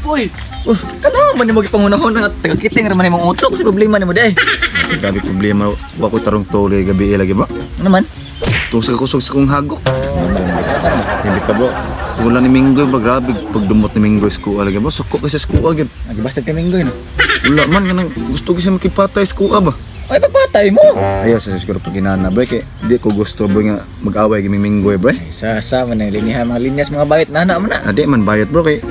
Ipoy. Kana man nimo gipangunahon nga tagakiting ra man imong utok sa problema nimo di. Grabe problema, wa ko tarong tuloy gabi eh, lagi ba? Ano man? Tung sa kusog sa kong hagok. Hindi ka bro. Wala ni Minggoy ba, grabe pagdumot ni Minggoy sa kuha lagi ba? Suko kasi sa kuha gyud. Nagibastag ka Minggoy no. Wala man kanang gusto kasi makipatay sa kuha ba. Ay, pagpatay mo. Ayaw sa siguro pag inana bro kay di ko gusto bro nga mag-away gimi Minggoy bro. Ay, sa sa man ang linyahan mga linyas mga bayot nana mo na. Adi man bayot bro kay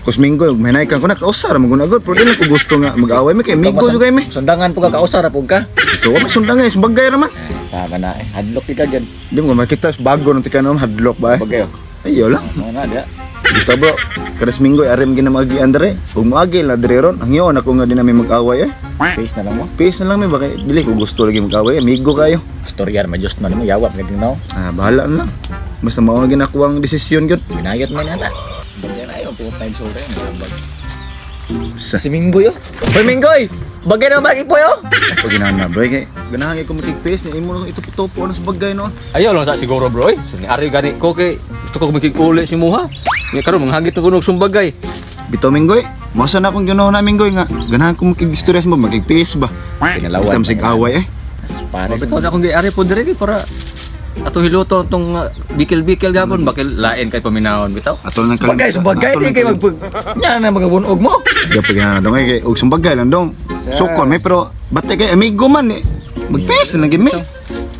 kus Minggoy mahinay ka ko na kausar mo gud pero di lang ko gusto nga mag-away mi kay Minggoy jud kay mi. Sundangan po ka, kausar po ka. So wa sundang nga bagay ra man. Ay, sama na eh. Hadlok ka gyud. Di mo makita bago nang tika noon hadlok ba. Eh. Bagay oh. Ayaw lang. Ano na dia? Dito bro, karas Minggoy arim ginamagi andre. Ug moagi la dre ron, hangyo ako nga di namin mag-away eh. Face na lang mo. Peace na lang mi baka dili ko gusto lagi mag-away, amigo kayo. Storya man just man mo yawap gid no. Ah, bahala na lang. Basta mao na ginakuha ang desisyon gyud. Binayot man nana. Bagay na ayo pumot time sore ang Sa Si Minggoy oh. Hoy Minggoy, bagay na ba ipoy oh? pag ginana bro kay ganahan kay ko makig-peace ni imo ito topo ano sa bagay no. Ayaw lang sa siguro bro eh. So, ni Ari gani ko kay gusto ko makig-uli si Muha. Nya karon manghagit na kunog sumbagay. Bitaw Minggoy, masa na akong ganahan na Minggoy nga ganahan ko makig-istorya mo makig-peace ba. Pinalawan. Tam sig away eh. Pare. Mabitaw na akong gi Ari po dire kay para ato hiluto tong bikil-bikil gapon bakil lain kay paminawon bitaw. Atol nang Bagay, sumbagay di kay magpag nya na mga bunog mo. Di pa ginana dong eh kay og sumbagay lang dong. Sukon may pero bate kay amigo man eh. Mag-peace na lang gid mi.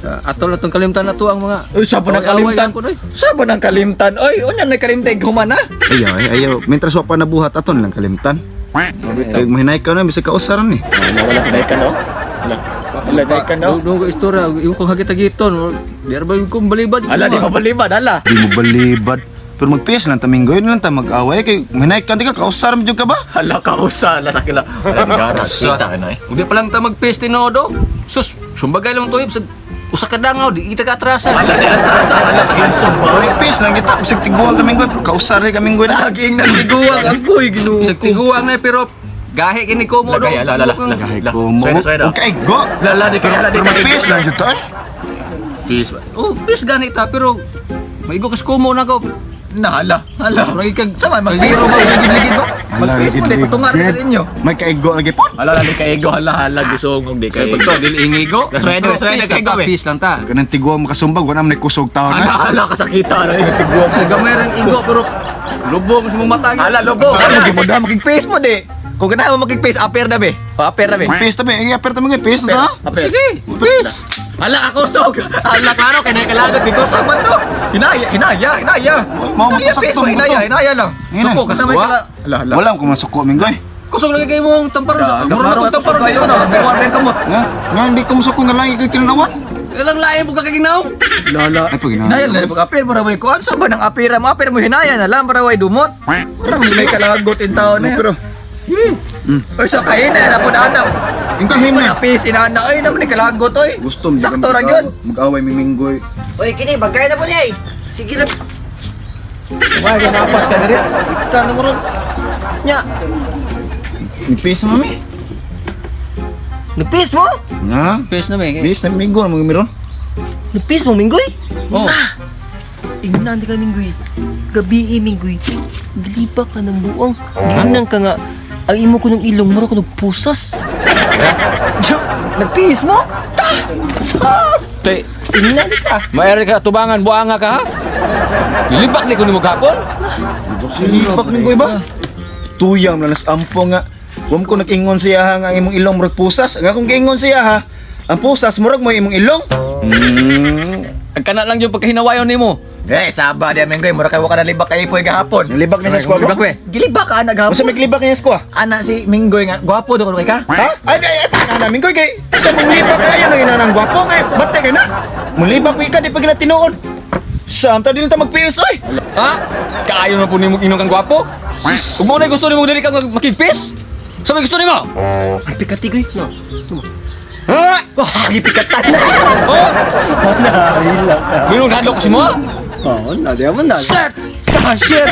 Ato lang tong kalimtan na to ang mga Uy, sabo ng away-away kalimtan. gapon, oy. Sabo ng kalimtan. Oy, unya na kalimtan human na. Ayaw eh, ayaw. Mientras wa pa nabuhat aton lang kalimtan. Kay mahinay ka na bisag kausaran eh. Wala, wala na no. Wala. Wala na ka no. Dugdug ko istorya, yung kong hagit-hagiton, di ba yung kong balibad? Ala, di mabalibad, ala. Di mo balibad. Pero mag-peace lang ta Minggoy, lang ta mag-away kay mahinay ka di ka kausaran jud ka ba? Hala ka usa, ala sa kila. Wala gara, kita na eh. Hindi pa lang ta mag-peace tinodo. Sus, sumbagay lang tuyib sa usa ka dangaw, di kita ka atrasan. Ala di atrasa, ala sinsom ba oy. Mag-peace lang kita bisag tiguang ka Minggoy pero kausaran ka Minggoy na. Laging nagtiguang ang kuy Ginoo. Sa tiguang na pero gahi kini ko mo do. Lagay, ala, ala, ala. Gahi ko mo. Sweda, sweda. Okay, go. Lala di kay ala di Pero mag-peace lang jud ta eh. Peace. Oh, peace gani ta pero maigo kas kumo na ko. Na hala, hala. Murag kag Sama mag-peace Paliro mo ba ligid-ligid ba? Mag-peace mo di patungan ka ninyo. May kaigo lagi po. Ala di kay ego, hala hala gisungog di Sa kay. pagto dili ingigo. Swede, Pero swede, peace lang kay ta, go, eh. peace lang ta. Kanang tiguang makasumbag wala man kusog taon Hala na. hala kasakita ala di tiguang. Sa gamay rang igo pero lubong sa mong mata. Hala lobo. Hala mo da makig-face mo di. Kung ganahan mo makig-face, aper na be. O, aper na be. Peace ta be, ay aperta mo ngay peace ta. Aper. Sige, peace. Hala ako kusog. Hala klaro kay nakalagot di kusog man to. Hinaya, hinaya, hinaya. Uy, mao, Hinaya, makusog face to, mo, hinaya, makusog. hinaya lang. Hinaya. Suko ka Kasama suwa. kala. Hala, hala. Wala ko masuko Minggoy. Kusog lagi kay mong tamparon sa Klaro murag ako akong tamparon. kayo no. Bewar ba yung kamot? Nga, nga hindi ko masuko nga lang kay tinanawan. Ilang lain po kakaginaw. Lala. Ay, pag hinaya. Hinaya na pag apir para way kuan sa ba nang apira mo apir mo hinaya na lang para way dumot. Para mo may kalagot in taon na. Pero Oy sa kahina na pud ana. Yung kahina. Wala peace inana oy naman ni kalagot oy. Gusto mo Sakto ra gyud. Mag-away mi Minggoy. Oy, kini, bagay na po niya eh. Sige na. Why ganapas ka diri? Ika na mo ron. Nya, Ni peace na mami. nagpis mo? Nga. Peace na may. Peace na Minggoy mo meron. Nagpis mo, Minggoy? Oh. Ingnan di ka, Minggoy. Gabi eh, Minggoy. Gilipa ka ng buang. Ginang ka nga. Ang imo ko ng ilong, mura ko nagpusas. Nagpeace mo? Ta! Sas! Te, Ingnan di ka. Maeri ka tubangan buanga ka ha? Lilibak ni kuno mo gapon. Silibak Minggoy ba? Tuyang na nas ampo nga. Wam ko nag-ingon siya ha nga ang imong ilong murag pusas. Nga akong giingon siya ha. Ang pusas murag mo imong ilong. Ang kana lang yung pagkahinawayon nimo. Eh, saba di Minggoy, mura kay wa ka nalibak kay ipoy gahapon. Nalibak na sa squad Libak bro. we. Gilibak ka ana Unsa gahapon. may libak niya squad? Ana si Minggoy nga, gwapo do kuno kay ka? Ha? Ay, ay, ay, panana Minggoy kay sa mong libak kayo nang inanang gwapo kay bate kay na. Mulibak mi ka di pa ginatinuod. Sa amta dili ta mag-PS oy. Ha? Kaayo na po nimo inom kang gwapo? Ug mo na gusto nimo dili kang makigpis? Sa may gusto nimo? Ang pikati, goy. No. Tuma. Ha? Wah, gipikatan na. Oh, Nahila ka. minong hadlok si mo? Oo, na, di mo na. Shit! Sa shit!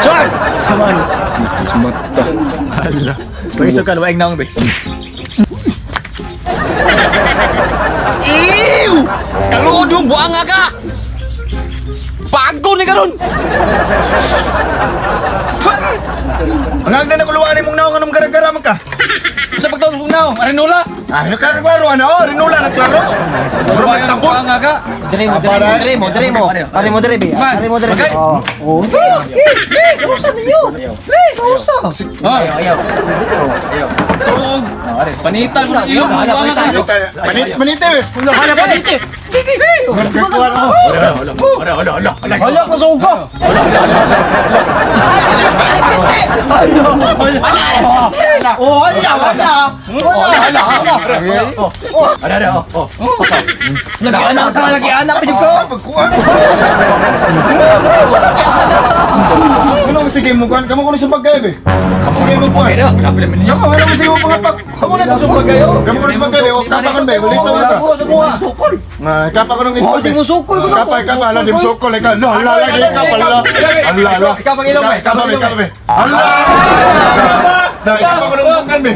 Shit! Saman. Mata. Hala. Pag-isog ka, luwaing naong be. Ew! Kaluod yung buanga ka! Bago ni karon! Ang agna na kuluan imong naong anong gara-gara man ka. Sa pagtawag kong naong, arinula. Ah, nakaklaro ana oh, rinula na klaro. Murag magtambol. Nga ka. Dire mo, dire mo, dire mo, dire mo. Are mo dire, be. Are mo dire. Okay. Oh. Oh. Kausa ninyo. Kausa. Ayaw, ayaw. Ayaw. Panitan ko ng ilong. Buwanga ka. Panit, panit eh. Hala pa dito. Hala ko sa uga. Oh, hala, hala. Hala, hala. Lagi anak ka, lagi anak pa ko. Pagkuan. Ano ang sige mo kuan? Kamo kuno sa bagay be. Sige mo kuan. Kamo ano ang sige mo pangapak. Kamu na kung kayo. Kamo kuno sa bagay be. O kapa kon be. Ulito na ta. Sa mua. Nga kapa ko nung Oh, di mo sukol ko na. Kapa kapa ala di mo sukol ikaw. Lo ala lagi kapa ala. Ala ala. Ikaw pang ilong, be. Kapa be kapa be. Ala. Na kapa ko nung bukan be.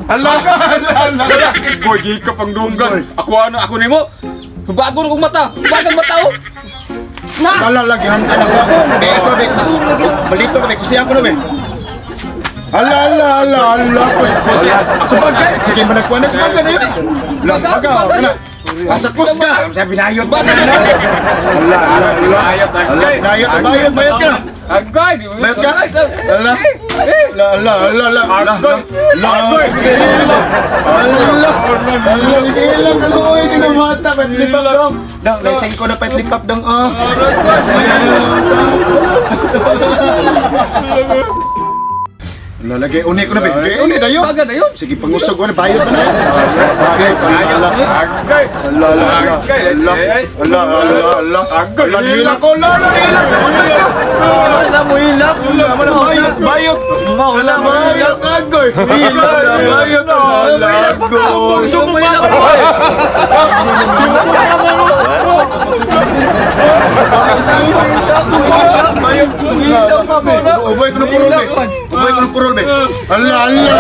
Ala ala ala. Boy, di ka pang dunggan. Ako ano, ako nimo. Bago na kong mata. Bagang mata oh. Ala lagi han anak ko. Be ito be. Balito ko be. Kusiyan ko na be. Ala ala ala ala. Kusi. Sa bagay. Sige managkuan na sa bagay na yun. Baga, Baga, baga. wala. Asa kusga. Sabi binayot. Baga na. Ala ala ala. Ala binayot. Bayot bayot ka. Agay. Bayot ka. Ala. Ala ala ala ala ala. Ala. Ala. Ala. Ilang kaluoy ni ng mata. Patlipap dong. Dong, lasing ko na patlipap dong. Oh. Ala lagi uni ko na be. Gay uni dayo. Baga na yun. Sige pangusog wala bayot pa na. Bagay ala. Agay. Ala ala ala. Ala ala ala. Ala nila ko ala ala nila ko. Patay ka. Wala mo ilak. Wala mo na bayot bayot. Wala mo ilak. Bayot agoy. Wala bayot. Ala agoy. Sumbong ba ako? Bayot. Ubay ko na purol be. Ubay ko na purol be. Ala ala.